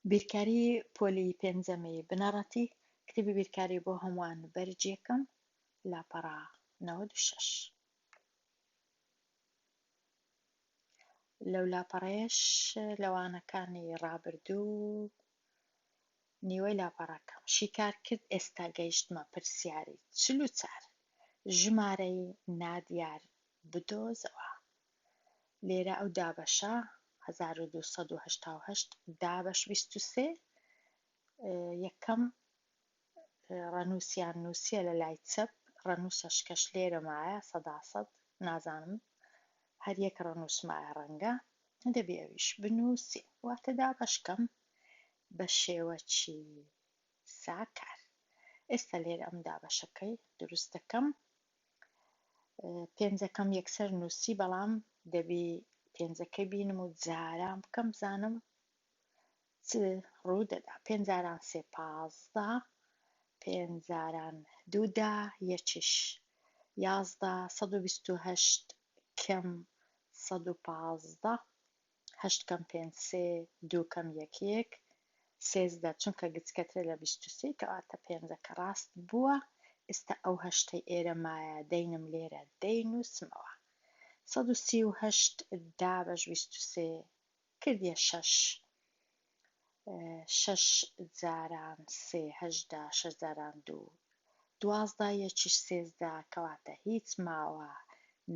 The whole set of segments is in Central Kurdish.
بیرکاری پۆلی پێنجەمی بنەڕەتی، کتێبی بیرکاری بۆ هەمووان بەرج یەکەم، لاپەڕە 96. لەو لاپەڕەیەش لە وانەکانی ڕابردوو نیوەی لاپەڕەکەم شیکار کرد، ئێستا گەیشتمە پرسیاری 44، ژمارەی نادیار بدۆزەوە. لێرە ئەو دابەشە 1288 دابەش 23 یەکەم ڕەنووسیان نووسیە لە لای چەپ، ڕەنووسەش کەش لێرە مایە سەدا سەد نازانم هەر یەک ڕەنووس مایە ڕەنگە دەبی ئەویش بنووسین واتە دابەشکەم بە شێوەکی ساکار. ئێستا لێرە ئەم دابەشەکەی دروست دەکەم. پێنجەکەم یەکسەر نووسی بەڵام دەبی پێنجەکەی بینم و جاران بکەم بزانم چ ڕوو دەدا. پێنج جاران سێ 15، پێنج جاران دوو دە، یەکیش 11، 128 کەم 115، هەشت کەم پێنج سێ، دوو کەم یەک یەک، 13، چونکە گچکەترە لە 23، کەواتە پێنجەکە ڕاست بووە. ئێستا ئەو هەشتەی ئێرە مایە دەینم لێرە دەینووسمەوە. 138 دابەش 23 کردیە شەش، شەش جاران سێ 18، شەش جاران دوو 12، یەکیش 13، کەواتە هیچ ماوە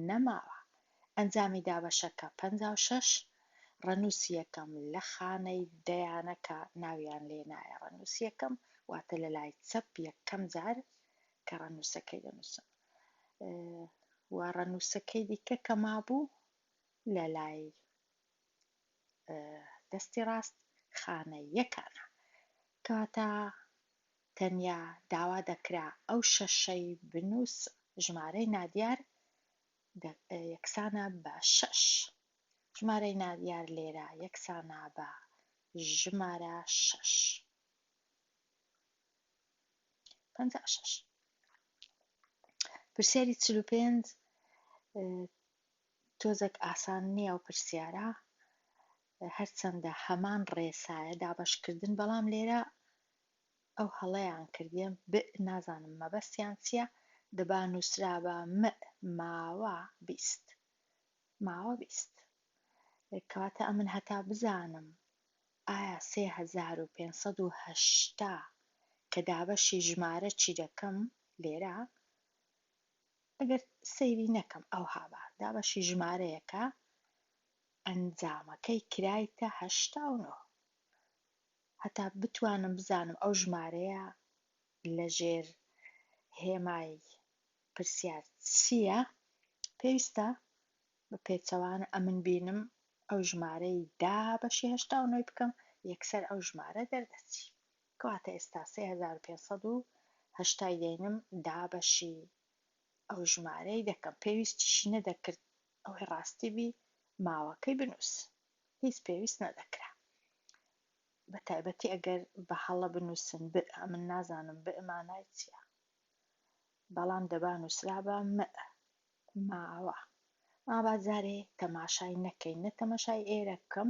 نەماوە. ئەنجامی دابەشەکە 56. ڕەنووسی یەکەم لە خانەی دەیانە کە ناویان لێ نایە ڕەنووسی یەکەم، واتە لە لای چەپ یەکەم جار کە ڕەنووسەکەی دەنووسم و ڕەنووسەکەی دیکە کە مابوو لە لای دەستی ڕاست خانە یەکانە. کەواتە تەنیا داوا دەکرا ئەو شەشەی بنووسم. ژمارەی نادیار یەکسانە بە شەش. ژمارەی نادیار لێرە یەکسانە بە ژمارە شەش. 56. پرسیاری 45 تۆزێک ئاسان نییە ئەو پرسیارە، هەرچەندە هەمان ڕێسایە دابەشکردن، بەڵام لێرە ئەو هەڵەیان کردیە ب نازانم مەبەستیان چییە، دەبا نووسرابا م ماوە 20، ماوە 20. کەواتە ئەمن هەتا بزانم ئایا 3580 کە دابەشی ژمارە چی دەکەم لێرە، ئەگەر سەیری نەکەم ئەوها با دابەشی ژمارەیەکە ئەنجامەکەی کرایتە 89، هەتا بتوانم بزانم ئەو ژمارەیە لەژێر هێمای پرسیار چییە، پێویستە بە پێچەوانە ئەمن بینم ئەو ژمارەی دابەشی 89 بکەم، یەکسەر ئەو ژمارە دەردەچی. کەواتە ئێستا 3580 دەینم دابەشی ئەو ژمارەی دەکەم. پێویستیشی نەدەکرد ئەوەی ڕاستی بی ماوەکەی بنووس، هیچ پێویست نەدەکرا، بە تایبەتی ئەگەر بە هەڵە بنووسن ب، ئەمن نازانم ب مانای چییە، بەڵام دەبا نووسرابا م ماوە. ما با جارێ تەماشای نەکەین، نە تەماشای ئێرە بکەم،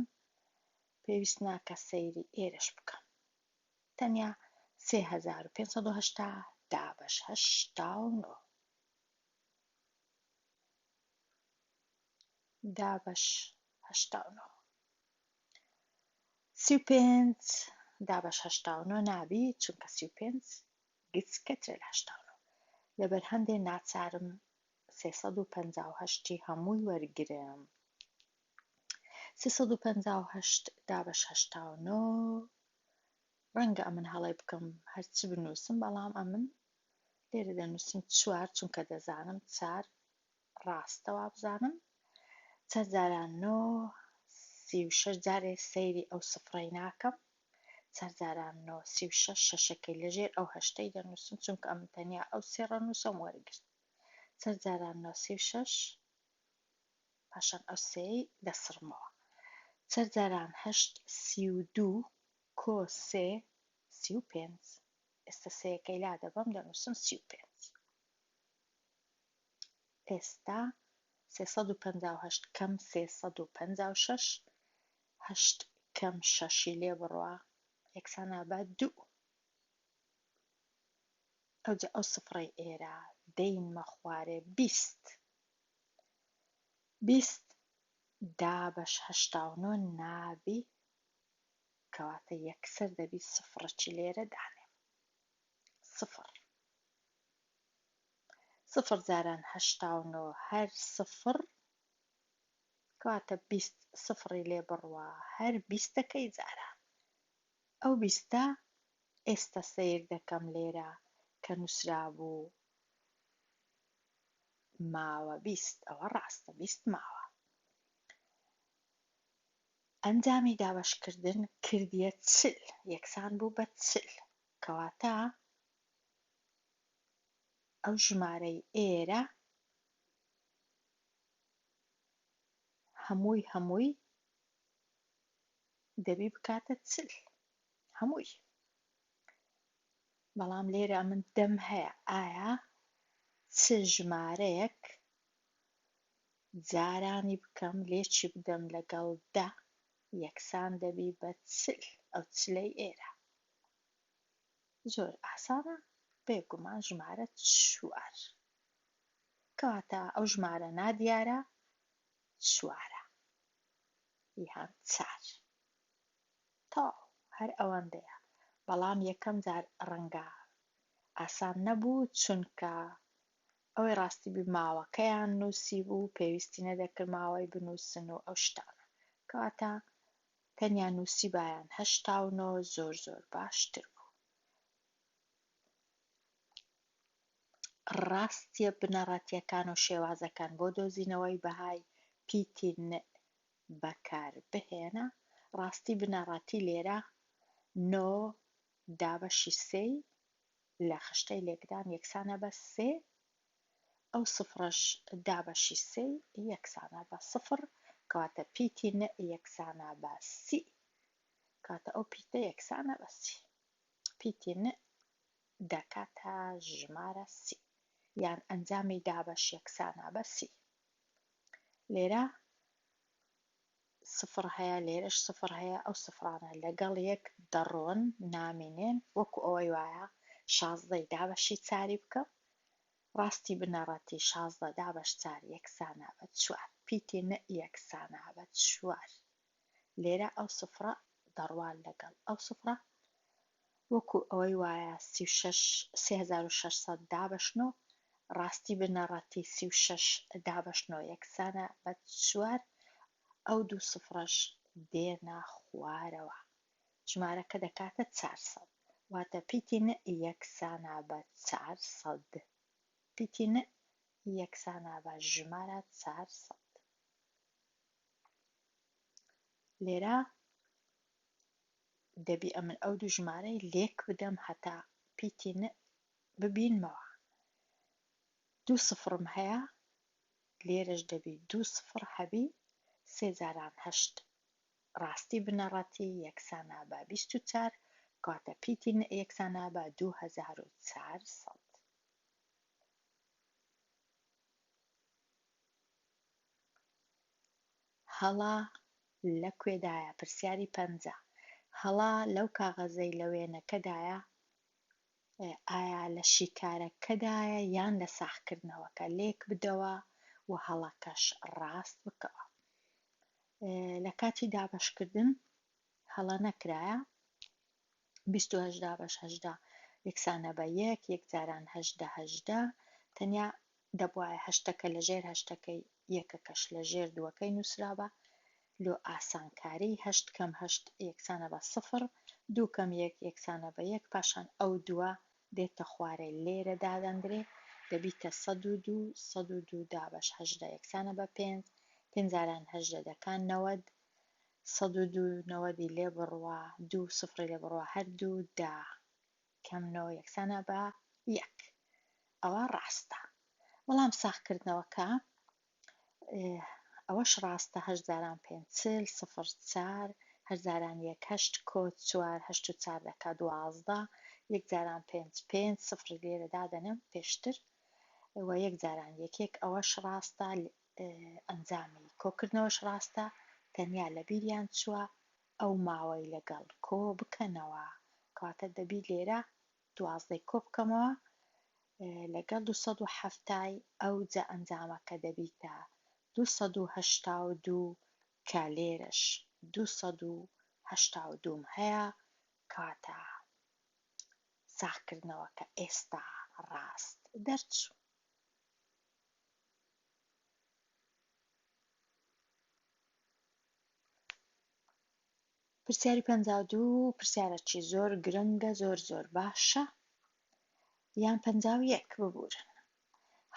پێویست ناکە سەیری ئێرەش بکەم. تەنیا 3580 دابەش 89 دابەش 89. 35 دابەش 89 نابی، چونکە 35 گچکەترە لە 89. لەبەر هەندێ ناچارم 358 هەمووی وەرگرم. 358 دابەش 89، ڕەنگە ئەمن هەڵەی بکەم هەرچ بنووسم، بەڵام ئەمن لێرە دەنووسم چوار، چونکە دەزانم چار ڕاستە وابزانم. چەر جاران نۆ 36، جارێ سەیری ئەو سفرەی ناکەم. چەر جاران نۆ 36، شەشەکەی لەژێر ئەو هەشتەی دەنووسم، چونکە ئەمن تەنیا ئەو سێ ڕەنووسەم وەرگرت. چەر جاران نۆ 36، پاشان ئەو سێی دەسڕمەوە. چەر جاران هەشت 32، کۆ سێ 35. ئێستا سێیەکەی لا دەبەم دەنووسم 35. ئێستا 358 کەم 356، هەشت کەم شەشی لێ بڕوا. یەکسانە بە دوو. ئەوجا ئەو سفرەی ئێرە دەینمە خوارێ 20. 20 دابەش 89 نابی، کەواتە یەکسەر دەبی سفرەکی لێرە دانێم. سفر. سفر جاران 89 هەر سفر، کەواتە 20 سفری لێ بڕوا هەر بیستەکەی جاران. ئەو بیستە ئێستا سەیر دەکەم لێرە کە نووسرابوو ماوە 20، ئەوە ڕاستە 20 ماوە. ئەنجامی دابەشکردن کردیە 40، یەکسان بوو بە 40. کەواتە ئەو ژمارەی ئێرە هەمووی هەمووی دەبی بکاتە 40 هەمووی. بەڵام لێرە من دەم هەیە، ئایا چ ژمارەیەک جارانی بکەم لێکی بدەم لەگەڵ دە یەکسان دەبی بە 40، ئەو چلەی ئێرە. زۆر ئاسانە، بێگومان ژمارە چوار. کەواتە ئەو ژمارە نادیارە چوارە یان چار. تەواو، هەر ئەوەندەیە. بەڵام یەکەم جار ڕەنگە ئاسان نەبوو، چونکە ئەوەی ڕاستی بی ماوەکەیان نووسی بوو، پێویستی نەدەکرد ماوەی بنووسن و ئەو شتانە. کەواتە تەنیا نووسیبایان 89 زۆر زۆر باشتر بوو. ڕاستیە بنەڕەتیەکان و شێوازەکان بۆ دۆزینەوەی بەهای پیتی ن بەکار بهێنە. ڕاستی بنەڕەتی لێرە نۆ دابەشی سێی لە خشتەی لێکدان یەکسانە بە سێ، ئەو سفرەش دابەشی سێی یەکسانە بە سفر، کەواتە پیتی ن یەکسانە بە سی، کەواتە ئەو پیتە یەکسانە بە سی. پیتی ن دەکاتە ژمارە سی، یان ئەنجامی دابەش یەکسانە بە سی. لێرە سفر هەیە، لێرەش سفر هەیە، ئەو سفرانە لەگەڵ یەک دەڕۆن نامینێن، وەکو ئەوەی وایە شازدەی دابەشی چاری بکەم. ڕاستی بنەڕەتی شازدە دابەش چار یەکسانە بە چوار، پیتی ن یەکسانە بە چوار. لێرە ئەو سفرە دەڕوا لەگەڵ ئەو سفرە، وەکو ئەوەی وایە 36 3600 دابەش نۆ، ڕاستی بنەڕەتی 36 دابەش نۆ یەکسانە بە چوار، ئەو دوو سفرەش دێنە خوارەوە، ژمارەکە دەکاتە 400، واتە پیتی ن یەکسانە بە 400. پیتی ن یەکسانە بە ژمارە 400. لێرە دەبی ئەمن ئەو دوو ژمارەی لێک بدەم هەتا پیتی ن ببینمەوە. دوو سفرم هەیە، لێرەش دەبی دوو سفر هەبی، سێ جاران هەشت ڕاستی بنەڕەتی یەکسانە بە 24، کەواتە پیتی ن یەکسانە بە 2400. هەڵە لە کوێدایە؟ پرسیاری پەنجا. هەڵە لەو کاغەزەی لە وێنەکەدایە، ئایا لە شیکارەکەدایە یان لە ساغکردنەوەکە؟ لێک بدەوە و هەڵەکەش ڕاست بکەوە. لە کاتی دابەشکردن هەڵە نەکرایە. 28 دابەش 18 یەکسانە بە یەک، یەک جاران هەژدە هەژدە، تەنیا دەبوایە هەشتەکە لە ژێر هەشتەکەی یەکەکەش لە ژێر دووەکەی نووسرابە. لۆ ئاسانکاری هەشت کەم هەشت یەکسانە بە سفر، دوو کەم یەک یەکسانە بە یەک، پاشان ئەو دووە دێتە خوارێ لێرە دادەندرێ دەبیتە 102، 102 دابەش 18 یەکسانە بە پێنج، پێنج جاران هەژدە دەکان نەوەد، 102 نەوەدی لێ بڕوا، دوو سفری لێ بڕوا، هەر دوو دا کەم نۆ یەکسانە بە یەک. ئەوە ڕاستە. بەڵام ساغکردنەوەکە ئەوەش ڕاستە، هەشت جاران پێنج 40، سفر چار، هەشت جاران یەک هەشت کۆ چوار هەشت و چار دەکا 12، یەک جاران پێنج پێنج، سفری لێرە دادەنێم پێشتر و یەک جاران یەک یەک، ئەوەش ڕاستە. ئەنجامی کۆکردنەوەش ڕاستە، تەنیا لەبیریان چووە. ئەو ماوەی لەگەڵ کۆ بکەنەوە کەواتە دەبی لێرە دوازدەی کۆ بکەمەوە لەگەڵ 270 ی ئەوجا ئەنجامەکە دەبیتە 282 کە لێرەش 282 م هەیە کەواتە ساغکردنەوەکە ئێستا ڕاست دەرچوو. پرسیاری 52 پرسیارەکی زۆر گرنگە زۆر زۆر باشە یان 51 ببورن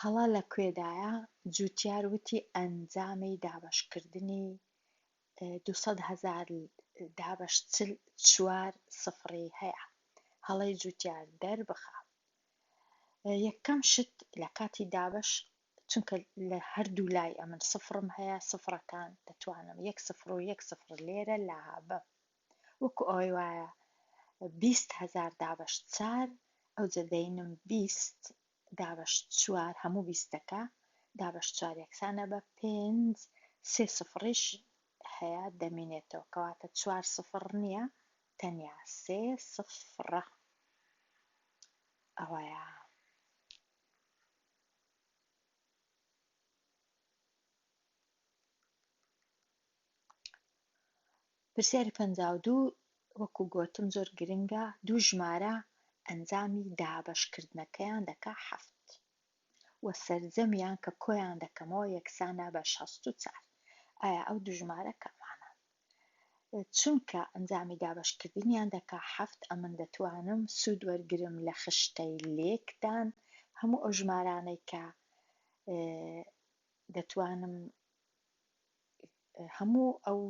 هەڵە لە کوێدایە جوتیار وتی ئەنجامی دابەشکردنی 200 هەزار دابەش چل چوار سفڕی هەیە هەڵەی جوتیار دەربخە یەکەم شت لە کاتی دابەش چونکە لە هەردوو لای ئەمن سفڕم هەیە سفڕەکان دەتوانم یەک سفر و یەک سفر لێرە لابەم وەکو ئەوەی وایە 20 هەزار دابەش چار ئەوجە دەینم 20 دابەش چوار هەموو بیستەکە دابەش چوار یەکسانە بە پێنج سێ سفڕیش هەیە دەمینێتەوە کەواتە چوار سفڕ نییە تەنیا سێ سفڕە ئەوەیە. پرسیاری 52 وەکو گۆتم زۆر گرنگە دوو ژمارە ئەنجامی دابەشکردنەکەیان دەکا حەفت و سەرجەمیان کە کۆیان دەکەمەوە یەکسانە بە 64 ئایا ئەو دوو ژمارە کامانەن؟ چونکە ئەنجامی دابەشکردنیان دەکا حەفت ئەمن دەتوانم سوود وەرگرم لە خشتەی لێکدان هەموو ئەو ژمارانەی کە دەتوانم هەموو ئەو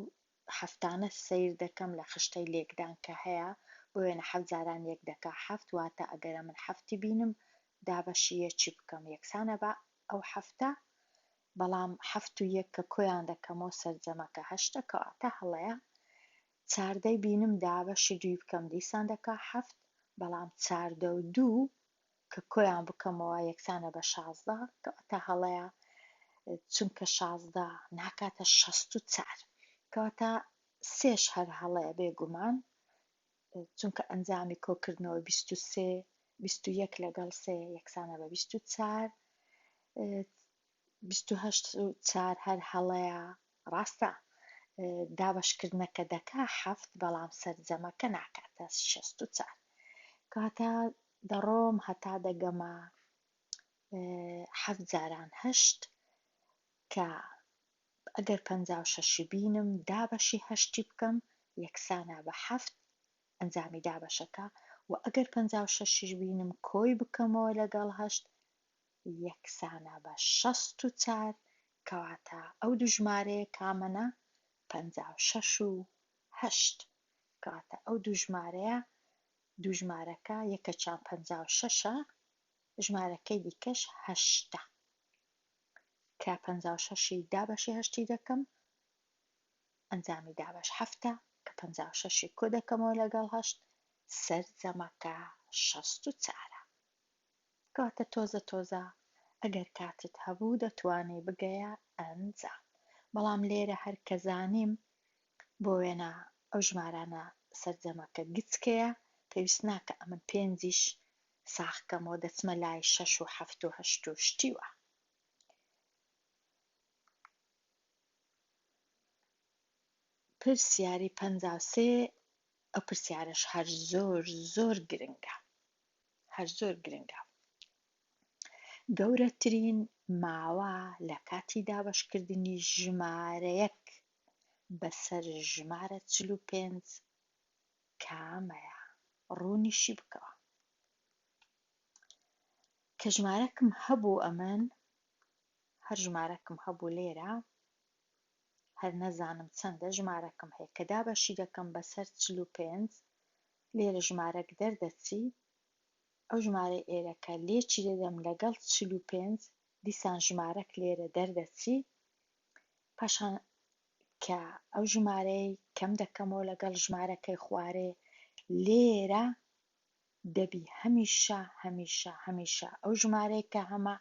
حەفتانە سەیر دەکەم لە خشتەی لێکدان کە هەیە بۆ وێنە حەفت جاران یەک دەکا حەفت واتە ئەگەر ئەمن حەفتی بینم دابەشی یەکی بکەم یەکسانە بە ئەو حەفتە بەڵام حەفت و یەک کە کۆیان دەکەمەوە سەرجەمەکە هەشتە کەواتە هەڵەیە چاردەی بینم دابەشی دووی بکەم دیسان دەکا حەفت بەڵام چاردە و دوو کە کۆیان بکەمەوە یەکسانە بە 16 کەواتە هەڵەیە چونکە 16 ناکاتە 64 کەواتە سێش هەر هەڵەیە بێگومان چونکە ئەنجامی کۆکردنەوە 23 21 لەگەڵ سێ یەکسانە بە 24 28 و چار هەر هەڵەیە ڕاستە دابەشکردنەکە دەکا حەفت بەڵام سەرجەمەکە ناکاتە 64 کەواتە دەڕۆم هەتا دەگەمە حەفت جاران هەشت کە ئەگەر 56ی بینم دابەشی هەشتی بکەم یەکسانە بە حەفت ئەنجامی دابەشەکە و ئەگەر 56یش بینم کۆی بکەمەوە لەگەڵ هەشت یەکسانە بە 64 کەواتە ئەو دوو ژمارەیە کامەنە؟ 56 و هەشت کەواتە ئەو دوو ژمارەیە دوو ژمارەکە یەکەکیان 56ە ژمارەکەی دیکەش هەشتە کە 56ی دابەشی هەشتی دەکەم ئەنجامی دابەش حەفتە کە 56ی کۆ دەکەمەوە لەگەڵ هەشت سەرجەمەکە 64ە کەواتە تۆزە تۆزە ئەگەر کاتت هەبوو دەتوانی بگەیە ئەنجام بەڵام لێرە هەر کە زانیم بۆ وێنە ئەو ژمارانە سەرجەمەکە گچکەیە پێویست ناکە ئەمن پێنجیش ساغ کەمەوە دەچمە لای شەش و حەفت و هەشت و شتی وا. پرسیاری 53 ئەو پرسیارەش هەر زۆر زۆر گرنگە هەر زۆر گرنگە. گەورەترین ماوە لە کاتی دابەشکردنی ژمارەیەک بەسەر ژمارە 45 کامەیە؟ ڕوونیشی بکەوە. کە ژمارەکم هەبوو ئەمن هەر ژمارەکم هەبوو لێرە هەر نەزانم چەندە ژمارەکم هەیە کە دابەشی دەکەم بەسەر 45 لێرە ژمارەک دەردەچی ئەو ژمارەی ئێرە کە لێکی دەدەم لەگەڵ 45 دیسان ژمارەک لێرە دەردەچی پاشان کە ئەو ژمارەی کەم دەکەمەوە لەگەڵ ژمارەکەی خوارێ لێرە دەبی هەمیشە هەمیشە هەمیشە ئەو ژمارەی کە هەمە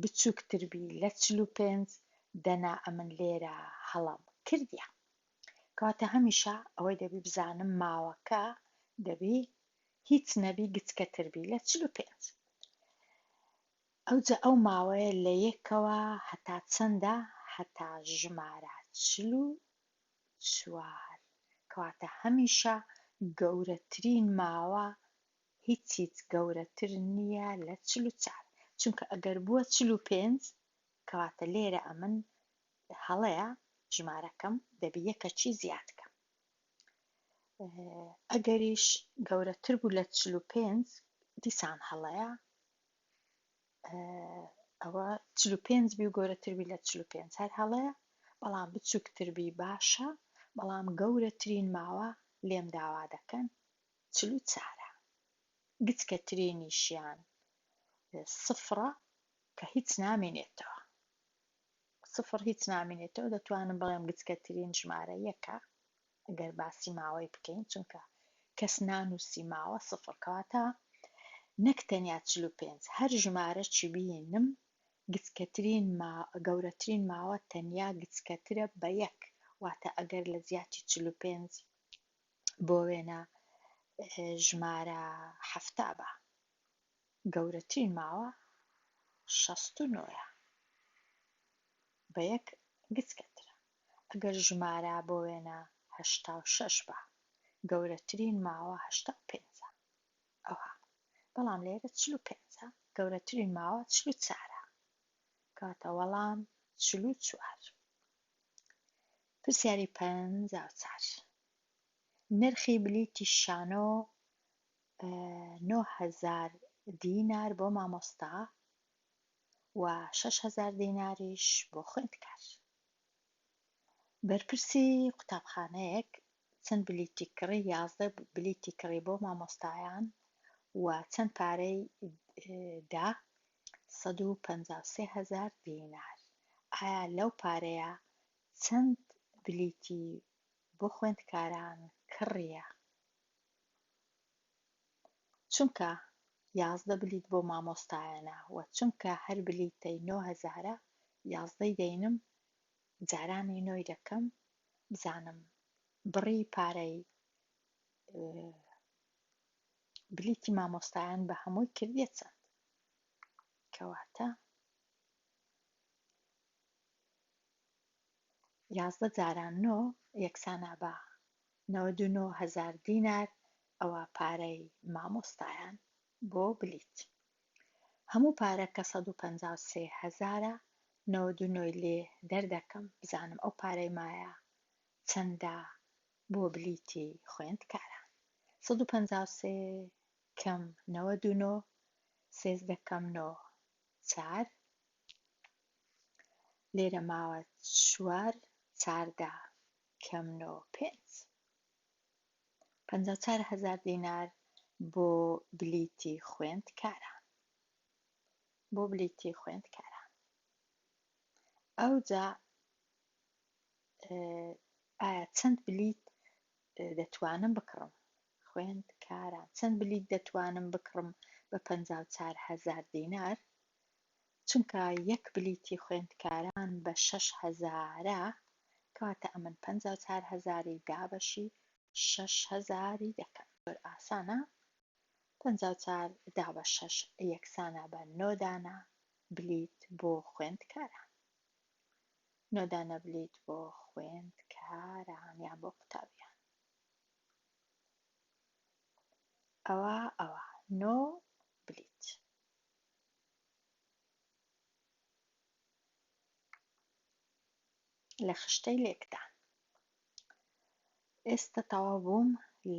بچووکتر بی لە 45 دەنا ئەمن لێرە هەڵەم کردیە. کەواتە هەمیشە ئەوەی دەبی بزانم ماوەکە دەبی هیچ نەبی گچکەتر بی لە 45. ئەوجا ئەو ماوەیە لە یەکەوە هەتا چەندە؟ هەتا ژمارە 44. کەواتە هەمیشە گەورەترین ماوە هیچ هیچ گەورەتر نییە لە 44، چونکە ئەگەر بووە 45 کەواتە لێرە ئەمن هەڵەیە ژمارەکەم دەبی یەکەکی زیاد کەم. ئەگەریش گەورەتر بوو لە 45 دیسان هەڵەیە، ئەوە 45 بی و گەورەتر بی لە 45 هەر هەڵەیە، بەڵام بچووکتر بی باشە، بەڵام گەورەترین ماوە لێم داوا دەکەن 44ە، گچکەترینیشیان سفرە کە هیچ نامێنێتەوە، سفر هیچ نامێنێتەوە، دەتوانم بڵێم گچکەترین ژمارە یەکە ئەگەر باسی ماوەی بکەین، چونکە کەس نانووسی ماوە سفر، کەواتە نەک تەنیا 45 هەر ژمارەکی بینم گچکەترین گەورەترین ماوە تەنیا گچکەترە بە یەک، واتە ئەگەر لە جیاتی 45 بۆ وێنە ژمارە 70 بە، گەورەترین ماوە 69ە، بە یەک گچکەترە. ئەگەر ژمارە بۆ وێنە 86 بە، گەورەترین ماوە 85ە، ئەوها، بەڵام لێرە 45ە، گەورەترین ماوە 44ە، کەواتە وەڵام 44. پرسیاری 54. نرخی بلیتی شانۆ 9000 دینار بۆ مامۆستا و 6000 دیناریش بۆ خوێندکار. بەرپرسی قوتابخانەیەک چەند بلیتی کڕی؟ 11 بلیتی کڕی بۆ مامۆستایان و چەند پارەی دا؟ 153 هەزار دینار. ئایا لەو پارەیە چەند بلیتی بۆ خوێندکاران کڕیە؟ چونکە 11 بلیت بۆ مامۆستایانە و چونکە هەر بلیتەی 9000ە، یازدەی دەینم جارانی نۆی دەکەم بزانم بڕی پارەی بلیتی مامۆستایان بە هەمووی کردیە چەند. کەواتە 11 جاران نۆ یەکسانە بە 99 هەزار دینار، ئەوە پارەی مامۆستایان بۆ بلیت. هەموو پارەکە 153 هەزارە، 99ی لێ دەردەکەم بزانم ئەو پارەی مایە چەندە بۆ بلیتی خوێندکاران. 153 کەم 99، 13 کەم نۆ چار، لێرە ماوە چوار، 14 کەم نۆ پێنج، 54 هەزار دینار بۆ بلیتی خوێندکاران، بۆ بلیتی خوێندکاران. ئەوجا ئایا چەند بلیت دەتوانم بکڕم؟ خوێندکاران چەند بلیت دەتوانم بکڕم بە 54 هەزار دینار؟ چونکە یەک بلیتی خوێندکاران بە 6 هەزارە، کەواتە ئەمن 54 هەزاری دابەشی 6 هەزاری دەکەم. زۆر ئاسانە، 54 دابەش شەش یەکسانە بە نۆ دانە بلیت بۆ خوێندکاران، نۆ دانە بلیت بۆ خوێندکاران یان بۆ قوتابیان. ئەوە ئەوە نۆ بلیت. لە خشتەی لێکدان ئێستا تەواو بووم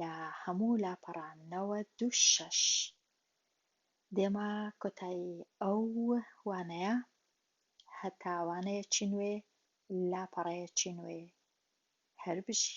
لە هەموو لاپەڕە 96. دێمە کۆتایی ئەو وانەیە، هەتا وانەیەکی نوێ، لاپەڕەیەکی نوێ، هەر بژی.